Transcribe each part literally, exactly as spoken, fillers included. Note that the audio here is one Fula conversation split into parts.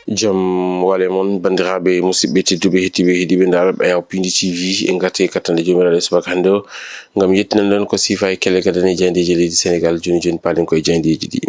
Jam wale mon, banndiraaɓe, musidɓe tedduɓe, heɗiiɓe, heɗiiɓe Daara Ɓayaw Pindi T V, en ngarti e kattande Joomiraaɗo e subaka hannde o, ngam yettinan ɗon ko siifa e kelle gadane e jaayndeeji leydi Senegaal. Jooni jooni, paalen ko e jaayndeeji ɗi.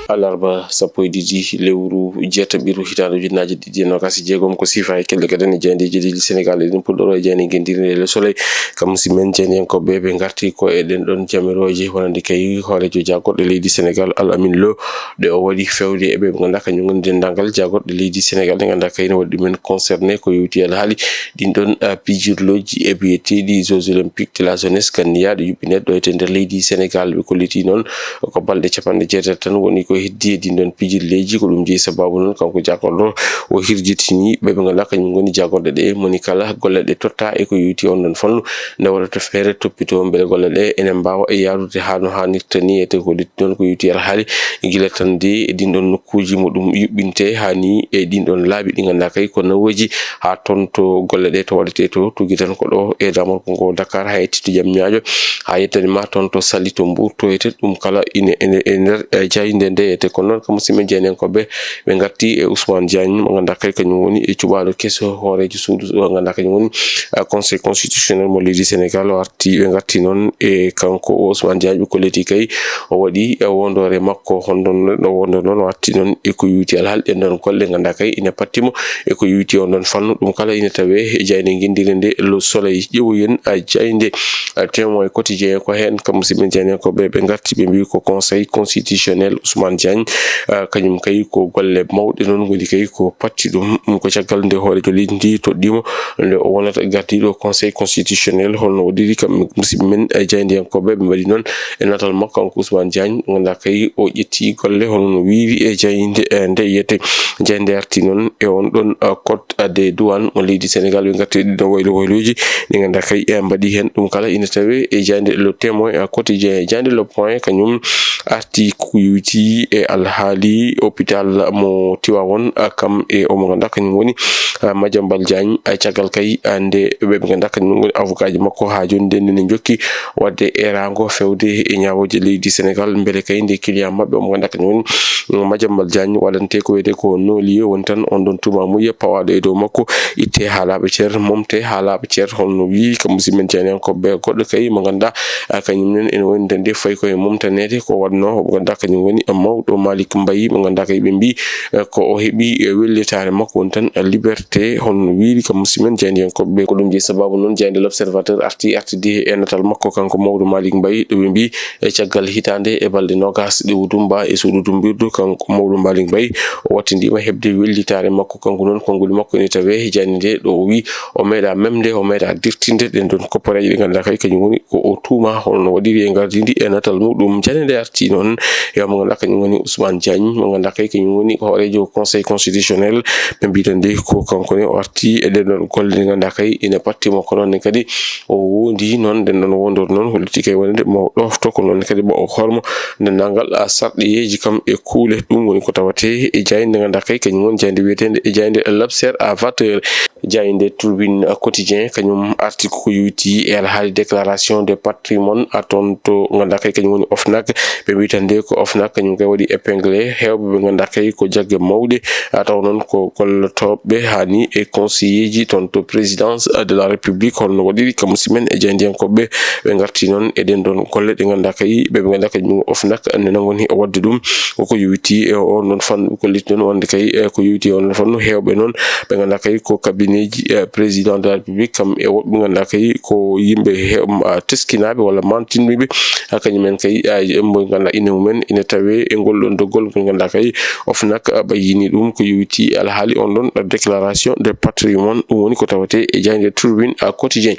Alarba sappo e ɗiɗi lewru jeetaɓiru hitaande ujunnaaje ɗiɗi e noogaas e jeegom, ko siifa e kelle gadane e jaayndeeji leydi Senegaal. Eɗen puɗɗoro e jaaynde ngenndire nde Le Soleil. Kam si men jaayndiyankooɓe ɓe ngarti ko e ɗen ɗon jamirooje, wonande kay hooreejo jaagorɗe leydi Senegaal, Al Amin Lo, ɗe o waɗi fewde e ɓe ɓe ngannduɗaa kañum ngoni denndaangal jaagorɗe leydi Senegaal, ɗe ngannduɗaa kay no waɗi ɗumen concerné ko yowti alhaali ɗin ɗon, ah, pijirlooji e biyeteeɗi Jeux Olympiques de la Jeunesse, kan niyaaɗo yuɓɓineede ɗo e nder leydi Senegaal. Ɓe kolliti noon ko balɗe capanɗe jeetati tan woni ko heddi e ɗin ɗon pijirleeji. Ko ɗum jeyi sababu noon kanko jaagorɗo o hirjitini ɓe ɓe ngannduɗaa kañum ngoni jaagorɗe ɗe, moni kala golle ɗe totta e ko yowti on ɗon fannu, nde waɗata feere toppitoo mbele golle ɗe ene mbaawa e yaarude haa no haanirta ni. E te ko ɗitti noon ko yowti alhaali gila tan de e ɗin ɗon nokkuuji mo ɗum yuɓɓinte haa ni e ɗin ɗon laabi ɗi ngannduɗaa kay ko nawooji haa toon to golle ɗe to waɗetee to, tugi tan ko ɗo e damorko ngo Dakar haa e tittu jam ñaajo haa yettani ma toon to Saly to Mbour to ete. Ɗum kala ine, ene e nder, eh, jaaynde nde ete. Kono noon kam musidɓe jaayndiyankooɓe ɓe ngarti e Ousmane Diagne mo ngannduɗaa kay kañum woni e cuɓaaɗo keso hooreejo suudu o ngannduɗaa kañum woni, eh, Conseil constitutionnel mo leydi Senegaal. O arti, ɓe ngarti noon e kanko o Ousmane Diagne, ɓe kolliti kay o waɗi, eh, wondoore makko honɗon no wonndo noon. O arti noon e ko yowti alhaali ɗen ɗon golle ngannduɗaa kay ina patti mo e ko yowti on ɗon fannu. Ɗum kala ina tawe e jaaynde ngenndire nde Le Soleil. Ƴeewoyen, eh, jaaynde, eh, Témoin Quotidien, ko heen kam musidɓe jaayndiyankooɓe ɓe ngarti ɓe mbi ko Conseil constitutionnel Ousmane Diagne, ah, kañum kay ko golle mawɗe noon ngoni kay ko patti ɗum. Ɗum ko caggal nde hooreejo leydi ndi toɗɗiimo nde o wonata gardiiɗo Conseil constitutionnel. Holno waɗiri kam musidɓe men, eh, jaayndiyankooɓe ɓe mbaɗi noon e natal makko kanko Ousmane Diagne, ngannduɗaa kay o ƴetti golle hono no wiiri e jaaynde, eh, nde yiyete. Jaaynde arti noon e on ɗon, eh, code, eh, des douanes mo leydi Senegaal. Ɓe ngarti ɗiɗo waylo waylooji ɗi ngannduɗaa kay, eh, mbaɗi heen. Ɗum kala ina tawe e jaaynde Le Témoin, eh, Quotidien. Jaaynde Le Point kañum arti ko yowti e alhaali hôpital mo Tivaouane, eh, kam e omo ngannduɗaa kañum woni, eh, Madiambal Diagne. Eh, caggal kay, eh, nde ɓe ɓe ngannduɗaa kañum ngoni avocat ji makko haa jooni nde nene njokki waɗde eeraango fewde e ñaawooje leydi Senegaal, mbele kay nde client maɓɓe omo ngannduɗaa kañum woni Madiambal Diagne waɗante ko wiyetee ko non-lieu, woni tan on ɗon tuumaamuya pawaaɗo e dow makko itte haa laaɓa cer, momte haa laaɓa cer. Holno wiyi kam musidɓe men jaayndiyankooɓe goɗɗo kay mo ngannduɗaa, ah, kañum nen ene woni nde fayi ko e momtaneede ko waɗno mo ngannduɗaa kañum woni mawɗo Malick Mbaye mo ngannduɗaa kay ɓe mbi, eh, ko o heɓi, eh, wellitaare makko woni tan, eh, liberté. Holno wiiri kam musidɓe men jaayndiyankooɓe ɓe. Ko ɗum jeyi sababu noon jaaynde L'Observateur arti artidi e natal makko kanko mawɗo Malick Mbaye, ɗo ɓe mbi e caggal hitaande e balɗe noogaas ɗe o dumbaa e suudu dumbirdu, kanko mawɗo Malick Mbaye o wattindiima heɓde wellitaare makko. Kanko noon konnguli makko ene tawe e jaaynde nde ɗo o wi o meeɗaa memde, o meeɗaa dirtinde ɗen ɗon koppareeje ɗe ngannduɗaa kay kañum woni ko o tuumaa hono no waɗiri e ngardiindi e natal muɗum. Jaaynde nde arti noon e mo ngannduɗaa kañum woni Ousmane Diagne mo ngannduɗaa kay kañum woni hooreejo Conseil constitutionnel. Ɓe mbiɗen de ko kanko ne o arti e ɗen ɗon golle ɗe ngannduɗaa kay ene patti mo, ko noon ne kadi o wondi noon ɗen ɗon wondor noon holliti kay wonde mo ɗofto, ko noon ne kadi mo o hormo denndaangal, a, sarɗiyeeji kam e kuule. Ɗum woni ko tawate e jaaynde ngannduɗaa kay kañum woni jaaynde wiyeteende e jaaynde L'Observateur. Jaaynde Tribune Quotidien kañum arti ko yowiti e alhaali déclaration de patrimoine, a, toon to ngannduɗaa kay kañum woni OFNAC. Ɓe mbi tan de ko OFNAC kañum kay waɗi épinglé heewɓe ɓe ngannduɗaa kay ko jagge mawɗe, a, taw noon ko gollotooɓe haa ni e conseiller ji toon to présidence de la République. Holno waɗiri kam musidɓe men e jaayndiyankooɓe ɓe ngarti noon e ɗen ɗon golle ɗe ngannduɗaa kay ɓe ɓe ngannduɗaa kañum OFNAC nena ngoni e waɗde ɗum. Koko yowiti e on ɗon fannu, ko litti noon wonde kay, eh, ko yowiti e on ɗon fannu heewɓe noon ɓe ngannduɗaa kay ko cabinet ji, eh, président de la République, kam e woɓɓe ngannduɗaa kay ko yimɓe heew-, ah, teskinaaɓe walla mantinɓe, ah, kañum en kay, ah, embo ngannduɗaa ine mumen ine tawe e ngol ɗon doggol ngol ngannduɗaa kay OFNAC, ah, bayyini ɗum ko yowiti alhaali on ɗon déclaration de patrimoine. Ɗum woni ko tawate e jaaynde Tribune, ah, Quotidien.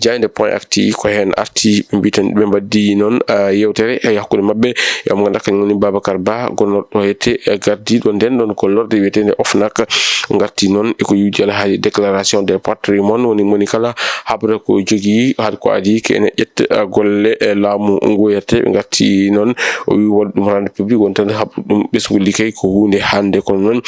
Jaaynde Point Actu ko heen arti, ɓe mbi tan ɓe mbaddi noon, ah, yewtere e hakkunde maɓɓe e omo ngannduɗaa kañum woni Babacar Ba, gonnoɗo ete, eh, gardiiɗo nden ɗon gollorde wiyeteende OFNAC. Ngarti noon e ko yowiti alhaali déclaration déclaration de patrimoine, woni moni kala habra ko jogii, haade ko adii ko ene ƴetta golle e laamu ngu yette. Ɓe ngatti noon, o wi won ɗum rende public, won tan haɓru ɗum ɓesngu liggey ko huunde hannde. Kono noon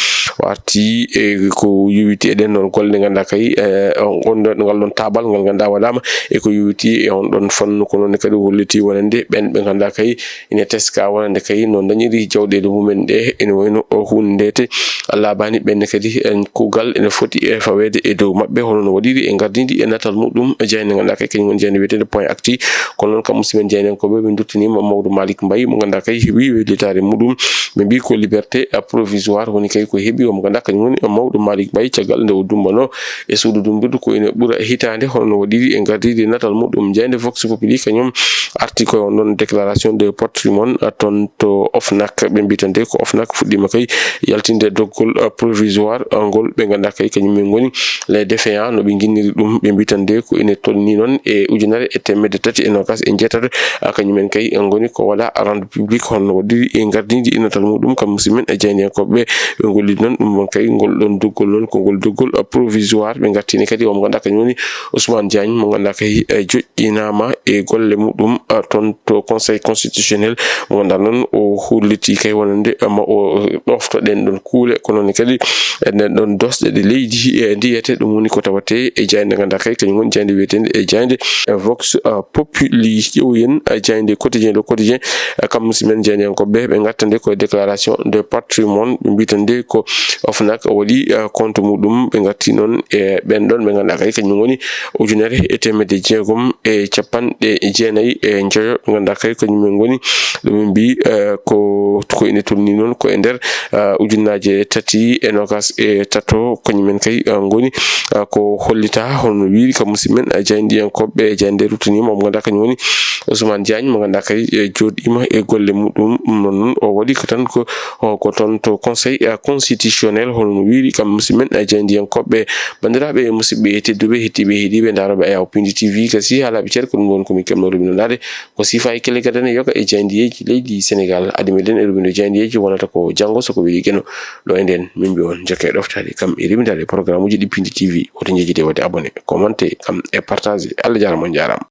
o arti e ko yowiti e ɗen noon golle, ngannduɗaa kay, e on ɗon, ngal ɗon taabal ngal ngannduɗaa waɗaama e ko yowiti e on ɗon fannu. Ko noon kadi o holliti wonande ɓen ɓe ngannduɗaa kay ina teska wonande kay no dañiri jawɗeele mumen ɗe, ene wayno o huunde ndete laabaani. Ɓenne kadi en kuugal ene foti e faweede e dow maɓɓe, hono no waɗiri e ngardiindi e natal muɗum e jaaynde ngannduɗaa kay kañum woni jaaynde wiyeteende Point Actu. Kono noon kam musidɓe jaayndiyankooɓe, ɓe nduttaniima Mamadou Malick Mbaye mo ngannduɗaa kay heɓi weylitaare muɗum. Ɓe mbi ko liberté provisoire woni kay ko heɓi, o mo ngannduɗaa kañum woni Mamadou Malick Mbaye, caggal nde o dumbanoo e suudu dumbirdu ko ina ɓura hitaande, hono no waɗiri e ngardiindi e natal muɗum. Jaaynde Vox Populi kañum arti koye on ɗon déclaration de patrimoine, a, toon to OFNAC. Ɓe mbi tan de ko OFNAC fuɗɗiima kay yaltinde doggol, a, provisoire, a, ngol ɓe ngannduɗaa kay kañum en ngoni les défaillants no ɓe nginniri ɗum. Ɓe mbi tan de ko ina tolni noon e ujunere e teemedde tati e noogaas e jeetati, a, kañum en kay en ngoni ko waɗa rende public, hono waɗiri e ngardiindi e natal muɗum kam musidɓe men e jaayndiyankooɓe ɓe. Ɓe ngolli noon ɗum ɗon kay ngol ɗon doggol noon ko ngol doggol, a, provisoire. Ɓe ngartini kadi o mo ngannduɗaa kañum woni Ousmane Diagne mo ngannduɗaa kay, e, joƴƴinaama e golle muɗum, a, toon to Conseil constitutionnel mo ngannduɗaa noon o holliti kay wonande, a, ma o ɗofto ɗen ɗon kuule, kono noon kadi e ɗen ɗon doosɗe ɗe leydi, e, ndiyete. Ɗum woni ko tawate e jaaynde ngannduɗaa kay kañum woni jaaynde wiyeteende e jaaynde, e, Vox, a, Populi. Ƴeewen, a, jaaynde Quotidien, Le Quotidien, a, kam musidɓe men jaayndiyankooɓe ɓe ngattande ko e déclaration de patrimoine. Ɓe mbi tan de ko OFNAC waɗi, a, compte muɗum. Ɓe ngatti noon e ɓen ɗon ɓe ngannduɗaa kay kañum woni ujunere e teemedde jeegom e capanɗe jeenayi e njoyo, ɓe ngannduɗaa kay kañum en ngoni ɗo min mbi, a, ko, ko ene tolni noon ko e nder, a, ujunnaaje tati e noogaas e tato, kañum en kay, a, ngoni, a, ko hollita hono no wiiri kam musidɓe men, a, jaayndiyankooɓe e jaaynde ruttaniima mo ngannduɗaa kañum woni Ousmane Diagne mo ngannduɗaa kay, e, jooɗiima e golle muɗum. Ɗum noon o waɗi ko tan ko, o, ko toon to Conseil, a, constitutionnel hono no wiiri kam musidɓe men, a, jaayndiyankooɓe, banndiraaɓe e musidɓe e tedduɓe heɗtiiɓe e heɗiiɓe ndaarooɓe Ayaw Pindi T V. Gasi haalaaɓe ceer ko ɗum woni ko min keɓnoo rubinandaade ko siifa e kelle gadane yoga e jaayndiyeeji leydi Sénégal. Adi meɗen e rubindo jaayndiyeeji wonata ko janngo so ko weli Geno. Ɗo e nden min mbi on jokke ɗoftaade kam e ribindaade programme uji ɗi Pindi T V. Woto njejjide waɗde abonné, commenté kam e partagé. Allah jaaraama, on jaaraama.